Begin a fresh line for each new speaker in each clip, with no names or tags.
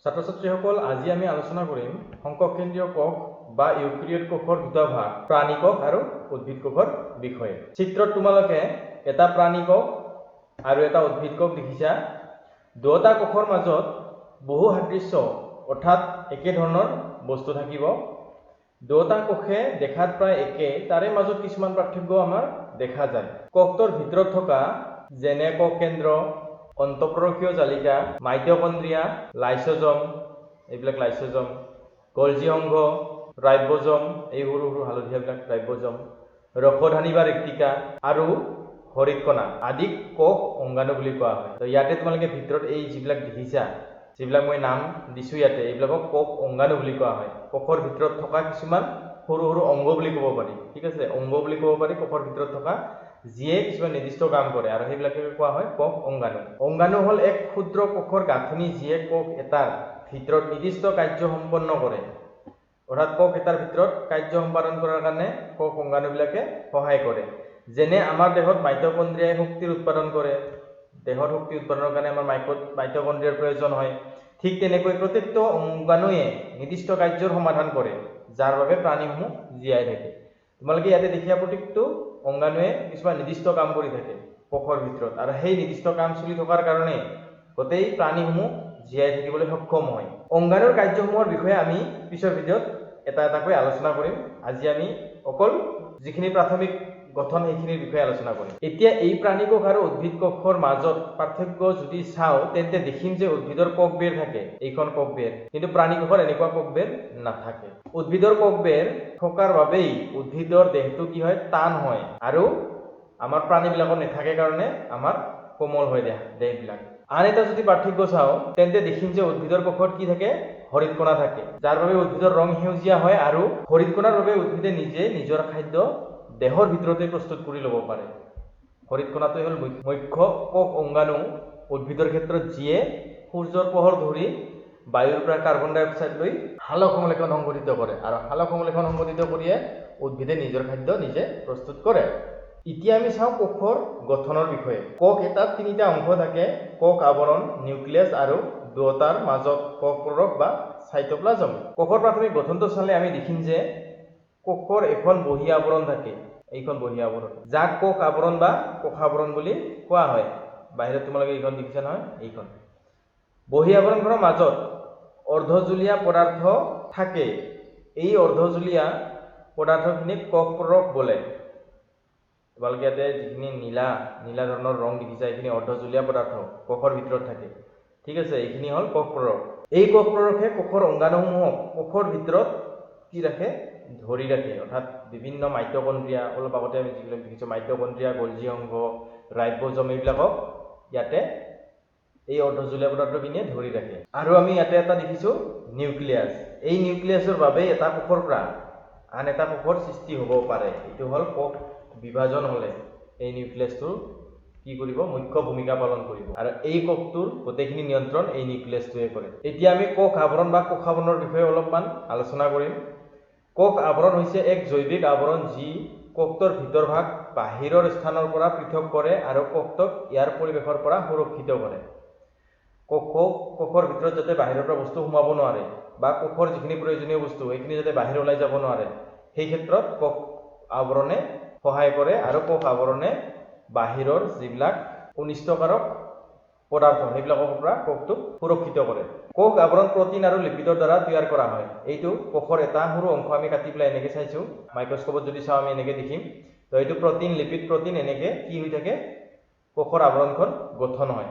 ছাত্ৰ ছাত্ৰীসকল, আজি আমি আলোচনা কৰিম সংকোষকেন্দ্ৰীয় কোষ বা ইউকেৰিয়ট কোষৰ দুটা ভাগ, প্ৰাণী কোষ আৰু উদ্ভিদ কোষৰ বিষয়ে। চিত্ৰত তোমালোকে এটা প্ৰাণী কোষ আৰু এটা উদ্ভিদ কোষ দেখিছা। দুয়োটা কোষৰ মাজত বহু সাদৃশ্য, অৰ্থাৎ একে ধৰণৰ বস্তু থাকিব। দুয়োটা কোষে দেখাত প্ৰায় একে, তাৰে মাজত কিছুমান পাৰ্থক্য আমাৰ দেখা যায়। কোষটোৰ ভিতৰত থকা, যেনে কোষ কেন্দ্ৰ, অন্তঃপ্ৰৰসীয় জালিকা, মাইটকণ্ড্ৰিয়া, লাইচ'জম, এইবিলাক লাইচ'জম, গলজি সংঘ, ৰাইব'জম, এই সৰু সৰু হালধীয়াবিলাক ৰাইব'জম, ৰসধানী বা ৰিক্তিকা আৰু হৰিৎকণা আদিক কোষ অংগাণু বুলি কোৱা হয়। তো ইয়াতে তোমালোকে ভিতৰত এই যিবিলাক দেখিছা, যিবিলাক মই নাম দিছোঁ ইয়াতে, এইবিলাকক কোষ অংগাণু বুলি কোৱা হয়। কোষৰ ভিতৰত থকা কিছুমান সৰু সৰু অংগ বুলি ক'ব পাৰি, ঠিক আছে? অংগ বুলি ক'ব পাৰি কোষৰ ভিতৰত থকা, যিয়ে কিছুমান নিৰ্দিষ্ট কাম কৰে আৰু সেইবিলাকে কোৱা হয় কোষ অংগাণু। অংগাণু হ'ল এক ক্ষুদ্ৰ কোষৰ গাঁথনি, যিয়ে কোষ এটাৰ ভিতৰত নিৰ্দিষ্ট কাৰ্য সম্পন্ন কৰে। অৰ্থাৎ কোষ এটাৰ ভিতৰত কাৰ্য সম্পাদন কৰাৰ কাৰণে কোষ অংগাণুবিলাকে সহায় কৰে। যেনে আমাৰ দেহত মাইটকণ্ড্ৰিয়াই শক্তিৰ উৎপাদন কৰে। দেহত শক্তি উৎপাদনৰ কাৰণে আমাৰ মাইটকণ্ড্ৰিয়াৰ প্ৰয়োজন হয়। ঠিক তেনেকৈ প্ৰত্যেকটো অংগাণুৱে নিৰ্দিষ্ট কাৰ্যৰ সমাধান কৰে, যাৰ বাবে প্ৰাণীসমূহ জীয়াই থাকে। তোমালোকে ইয়াতে দেখিয়া, প্ৰত্যেকটো অংগাণুৱে কিছুমান নিৰ্দিষ্ট কাম কৰি থাকে কোষৰ ভিতৰত আৰু সেই নিৰ্দিষ্ট কাম চলি থকাৰ কাৰণে গোটেই প্ৰাণীসমূহ জীয়াই থাকিবলৈ সক্ষম হয়। অংগাণুৰ কাৰ্যসমূহৰ বিষয়ে আমি পিছৰ ভিডিঅ'ত এটা এটাকৈ আলোচনা কৰিম। আজি আমি অকল যিখিনি প্ৰাথমিক গঠন, সেইখিনিৰ বিষয়ে আলোচনা কৰিম। এতিয়া এই প্ৰাণী কোষ আৰু উদ্ভিদ কোষৰ মাজত পাৰ্থক্য যদি চাওঁ, তেন্তে দেখিম যে উদ্ভিদৰ কোষবেৰ থাকে, এইখন কোষবেৰ, কিন্তু প্ৰাণী কোষৰ এনেকুৱা কোষবেৰ নাথাকে। উদ্ভিদৰ কোষবেৰ থকাৰ বাবেই উদ্ভিদৰ দেহটো কি হয়? টান হয় আৰু আমাৰ প্ৰাণীবিলাকৰ নাথাকে কাৰণে আমাৰ কোমল হয় দেহবিলাক। আন এটা যদি পাৰ্থক্য চাওঁ, তেন্তে দেখিম যে উদ্ভিদৰ কোষত কি থাকে? হৰিৎকণা থাকে, যাৰ বাবে উদ্ভিদৰ ৰং সেউজীয়া হয় আৰু হৰিৎকণাৰ বাবে উদ্ভিদে নিজে নিজৰ খাদ্য দেহৰ ভিতৰতে প্ৰস্তুত কৰি ল'ব পাৰে। হৰিৎকণাটোৱে হ'ল মুখ্য কোষ অংগাণু উদ্ভিদৰ ক্ষেত্ৰত, যিয়ে সূৰ্যৰ পোহৰ ধৰি বায়ুৰ পৰা কাৰ্বন ডাই অক্সাইড লৈ সালোক সংশ্লেষণ সংঘটিত কৰে আৰু সালোক সংশ্লেষণ সংঘটিত কৰিয়ে উদ্ভিদে নিজৰ খাদ্য নিজে প্ৰস্তুত কৰে। এতিয়া আমি চাওঁ কোষৰ গঠনৰ বিষয়ে। কোষ এটাত তিনিটা অংশ থাকে: কোষ আৱৰণ, নিউক্লিয়াছ আৰু দুয়োটাৰ মাজত কোষ প্ৰৰস বা চাইটোপ্লাজম। কোষৰ প্ৰাথমিক গঠনটো চালে আমি দেখিম যে কোষৰ এখন বহি আৱৰণ থাকে, এইখন বহি আৱৰণ, যাক কোষ আৱৰণ বা কোষাৱৰণ বুলি কোৱা হয়। বাহিৰত তোমালোকে এইখন দেখিছা নহয়? এইখন বহি আৱৰণখনৰ মাজত অৰ্ধজুলীয়া পদাৰ্থ থাকে। এই অৰ্ধজুলীয়া পদাৰ্থখিনিক কোষ প্ৰৰস বোলে। তোমালোকে ইয়াতে যিখিনি নীলা নীলা ধৰণৰ ৰং দেখিছা, এইখিনি অৰ্ধজুলীয়া পদাৰ্থ কোষৰ ভিতৰত থাকে, ঠিক আছে? এইখিনি হ'ল কোষ প্ৰৰস। এই কোষ প্ৰৰসে কোষৰ অংগাণুসমূহক কোষৰ ভিতৰত কি ৰাখে? ধৰি ৰাখে। অৰ্থাৎ বিভিন্ন মাইটকণ্ড্ৰিয়া, অলপ আগতে আমি যিবিলাক দেখিছোঁ, মাইটকণ্ড্ৰিয়া, গলজি সংঘ, ৰাইব'জম, এইবিলাকক ইয়াতে এই অৰ্ধজুলীয়া পদাৰ্থখিনিয়ে ধৰি ৰাখে। আৰু আমি ইয়াতে এটা দেখিছোঁ নিউক্লিয়াছ। এই নিউক্লিয়াছৰ বাবে এটা কোষৰ পৰা আন এটা কোষৰ সৃষ্টি হ'ব পাৰে। এইটো হ'ল কোষ বিভাজন হ'লে এই নিউক্লিয়াছটো কি কৰিব? মুখ্য ভূমিকা পালন কৰিব আৰু এই কোষটোৰ গোটেইখিনি নিয়ন্ত্ৰণ এই নিউক্লিয়াছটোৱে কৰে। এতিয়া আমি কোষ আৱৰণ বা কোষাৱৰণৰ বিষয়ে অলপমান আলোচনা কৰিম। কোষ আৱৰণ হৈছে এক জৈৱিক আৱৰণ, যি কোষটোৰ ভিতৰভাগ বাহিৰৰ স্থানৰ পৰা পৃথক কৰে আৰু কোষটোক ইয়াৰ পৰিৱেশৰ পৰা সুৰক্ষিত কৰে। কোষৰ ভিতৰত যাতে বাহিৰৰ পৰা বস্তু সোমাব নোৱাৰে বা কোষৰ যিখিনি প্ৰয়োজনীয় বস্তু, সেইখিনি যাতে বাহিৰ ওলাই যাব নোৱাৰে, সেই ক্ষেত্ৰত কোষ আৱৰণে সহায় কৰে আৰু কোষ আৱৰণে বাহিৰৰ যিবিলাক অনিষ্টকাৰক পদাৰ্থ, সেইবিলাকৰ পৰা কোষটোক সুৰক্ষিত কৰে। কোষ আৱৰণ প্ৰটিন আৰু লিপিডৰ দ্বাৰা তৈয়াৰ কৰা হয়। এইটো কোষৰ এটা সৰু অংশ আমি কাটি পেলাই এনেকৈ চাইছোঁ। মাইক্ৰস্কোপত যদি চাওঁ, আমি এনেকৈ দেখিম। তো এইটো প্ৰটিন, লিপিড, প্ৰটিন, এনেকৈ কি হৈ থাকে? কোষৰ আৱৰণখন গঠন হয়।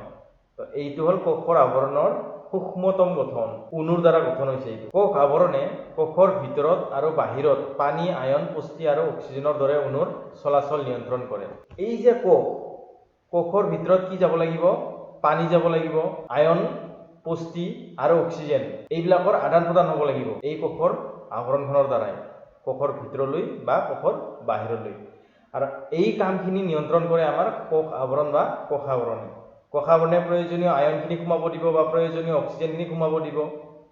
তো এইটো হ'ল কোষৰ আৱৰণৰ সূক্ষ্মতম গঠন, অণুৰ দ্বাৰা গঠন হৈছে এইটো। কোষ আৱৰণে কোষৰ ভিতৰত আৰু বাহিৰত পানী, আয়ন, পুষ্টি আৰু অক্সিজেনৰ দৰে অণুৰ চলাচল নিয়ন্ত্ৰণ কৰে। এই যে কোষৰ ভিতৰত কি যাব লাগিব? পানী যাব লাগিব, আয়ন, পুষ্টি আৰু অক্সিজেন, এইবিলাকৰ আদান প্ৰদান হ'ব লাগিব এই কোষৰ আৱৰণখনৰ দ্বাৰাই কোষৰ ভিতৰলৈ বা কোষৰ বাহিৰলৈ। আৰু এই কামখিনি নিয়ন্ত্ৰণ কৰে আমাৰ কোষ আৱৰণ বা কোষাৱৰণে। কোষাৱৰণে প্ৰয়োজনীয় আয়নখিনি সোমাব দিব বা প্ৰয়োজনীয় অক্সিজেনখিনি সোমাব দিব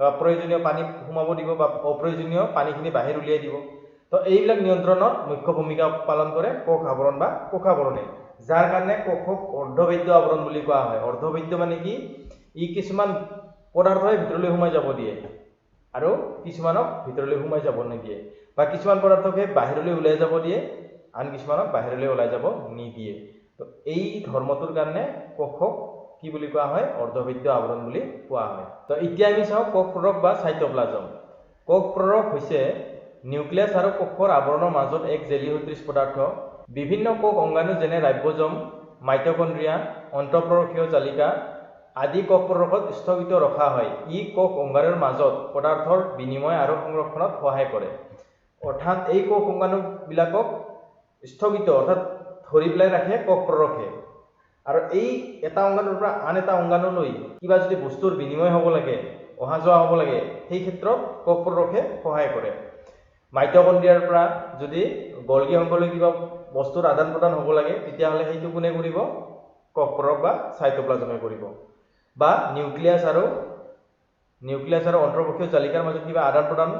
বা প্ৰয়োজনীয় পানী সোমাব দিব বা অপ্ৰয়োজনীয় পানীখিনি বাহিৰ উলিয়াই দিব। তো এইবিলাক নিয়ন্ত্ৰণত মুখ্য ভূমিকা পালন কৰে কোষ আৱৰণ বা কোষাৱৰণে, যাৰ কাৰণে কোষক অৰ্ধবাহ্য আৱৰণ বুলি কোৱা হয়। অৰ্ধবাহ্য মানে কি? ই কিছুমান পদাৰ্থই ভিতৰলৈ সোমাই যাব দিয়ে আৰু কিছুমানক ভিতৰলৈ সোমাই যাব নিদিয়ে, বা কিছুমান পদাৰ্থকহে বাহিৰলৈ ওলাই যাব দিয়ে, আন কিছুমানক বাহিৰলৈ ওলাই যাব নিদিয়ে। তো এই ধৰ্মটোৰ কাৰণে কোষক কি বুলি কোৱা হয়? অৰ্ধবেদ্য আৱৰণ বুলি কোৱা হয়। তো এতিয়া আমি চাওঁ কোষ প্ৰৰস বা চাইট'প্লাজম। কোষ প্ৰৰস হৈছে নিউক্লিয়াছ আৰু কোষৰ আৱৰণৰ মাজত এক জেলি সদৃশ পদাৰ্থ। বিভিন্ন কোষ অংগাণু যেনে ৰাইবজম, মাইট'কণ্ড্ৰিয়া, অন্তঃপ্ৰৰসীয় জালিকা আদি কোষ প্ৰৰসত স্থগিত ৰখা হয়। ই কোষ অংগাণুৰ মাজত পদাৰ্থৰ বিনিময় আৰু সংৰক্ষণত সহায় কৰে। অৰ্থাৎ এই কোষ অংগাণুবিলাকক স্থগিত, অৰ্থাৎ ধৰি পেলাই ৰাখে কোষ প্ৰৰসে। আৰু এই এটা অংগাণুৰ পৰা আন এটা অংগাণুলৈ কিবা যদি বস্তুৰ বিনিময় হ'ব লাগে, অহা যোৱা হ'ব লাগে, সেই ক্ষেত্ৰত কোষ প্ৰৰসে সহায় কৰে। মাইট'কণ্ড্ৰিয়াৰ পৰা যদি গলগি অংগলৈ কিবা বস্তুৰ আদান প্ৰদান হ'ব লাগে, তেতিয়াহ'লে সেইটো কোনে কৰিব? কোষ প্ৰৰস বা চাইট'প্লাজমে কৰিব। বা নিউক্লিয়াছ আৰু অন্তৰ্বক্ষীয় জালিকাৰ মাজত কিবা আদান প্ৰদান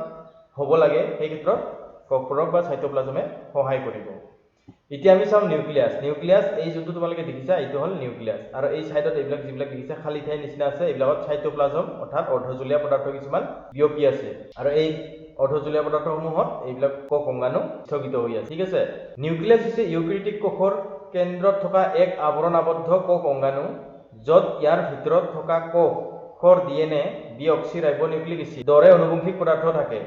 হ'ব লাগে, সেই ক্ষেত্ৰত কোষ প্ৰৰস বা চাইট'প্লাজমে সহায় কৰিব। এতিয়া আমি চাওঁ নিউক্লিয়াছ। নিউক্লিয়াছ এই যোনটো তোমালোকে দেখিছা, এইটো হ'ল নিউক্লিয়াছ। আৰু এই চাইডত এইবিলাক যিবিলাক দেখিছা খালী ঠাইৰ নিচিনা আছে, এইবিলাকত চাইট'প্লাজম, অৰ্থাৎ অৰ্ধজলীয়া পদাৰ্থ কিছুমান বিয়পি আছে। আৰু এই অৰ্ধজলীয়া পদাৰ্থসমূহত এইবিলাক কোষ অংগাণু স্থগিত হৈ আছে, ঠিক আছে। নিউক্লিয়াছ হৈছে ইউকেৰিয়টিক কোষৰ কেন্দ্ৰত থকা এক আৱৰণ আবদ্ধ কোষ অংগাণু, য'ত ইয়াৰ ভিতৰত থকা কোষৰ DNA, deoxy ৰাইবনিউক্লিক এচিড দৰে অনুবংশিক পদাৰ্থ থাকে।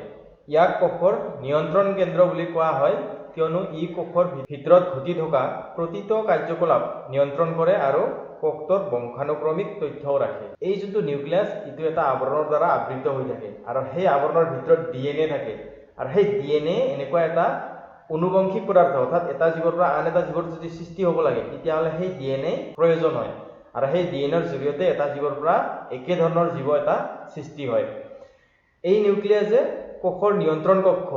ইয়াক কোষৰ নিয়ন্ত্ৰণ কেন্দ্ৰ বুলি কোৱা হয়, কিয়নো ই কোষৰ ভিতৰত ঘটি থকা প্ৰতিটো কাৰ্যকলাপ নিয়ন্ত্ৰণ কৰে আৰু কোষটোৰ বংশানুক্ৰমিক তথ্যও ৰাখে। এই যোনটো নিউক্লিয়াছ, এইটো এটা আৱৰণৰ দ্বাৰা আবৃত হৈ থাকে আৰু সেই আৱৰণৰ ভিতৰত DNA থাকে। আৰু সেই DNA এনেকুৱা এটা অনুবংশিক পদাৰ্থ, অৰ্থাৎ এটা জীৱৰ পৰা আন এটা জীৱৰ যদি সৃষ্টি হ'ব লাগে, তেতিয়াহ'লে সেই DNA প্ৰয়োজন হয়। আৰু সেই DNA ৰ জৰিয়তে এটা জীৱৰ পৰা একে ধৰণৰ জীৱ এটা সৃষ্টি হয়। এই নিউক্লিয়াছে কোষৰ নিয়ন্ত্ৰণ কক্ষ,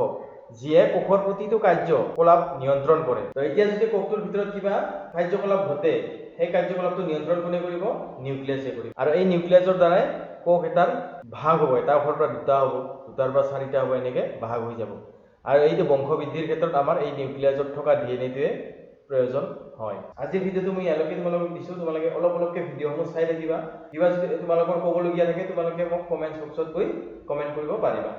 যিয়ে কোষৰ প্ৰতিটো কাৰ্যকলাপ নিয়ন্ত্ৰণ কৰে। তো এতিয়া যদি কোষটোৰ ভিতৰত কিবা কাৰ্যকলাপ ঘটে, সেই কাৰ্যকলাপটো নিয়ন্ত্ৰণ কোনে কৰিব? নিউক্লিয়াছে কৰিব। আৰু এই নিউক্লিয়াছৰ দ্বাৰাই কোষ এটাৰ ভাগ হ'ব, এটা কোষৰ পৰা দুটা হ'ব, দুটাৰ পৰা চাৰিটা হ'ব, এনেকে ভাগ হৈ যাব। আৰু এইটো বংশবৃদ্ধিৰ ক্ষেত্ৰত আমাৰ এই নিউক্লিয়াছত থকা DNA টোৱে প্ৰয়োজন হয়। আজিৰ ভিডিঅ'টো মই ইয়ালৈকে তোমালোকক দিছোঁ। তোমালোকে অলপ অলপকৈ ভিডিঅ'সমূহ চাই থাকিবা। কিবা যদি তোমালোকৰ ক'বলগীয়া থাকে, তোমালোকে মোক কমেণ্ট বক্সত গৈ কমেণ্ট কৰিব পাৰিবা।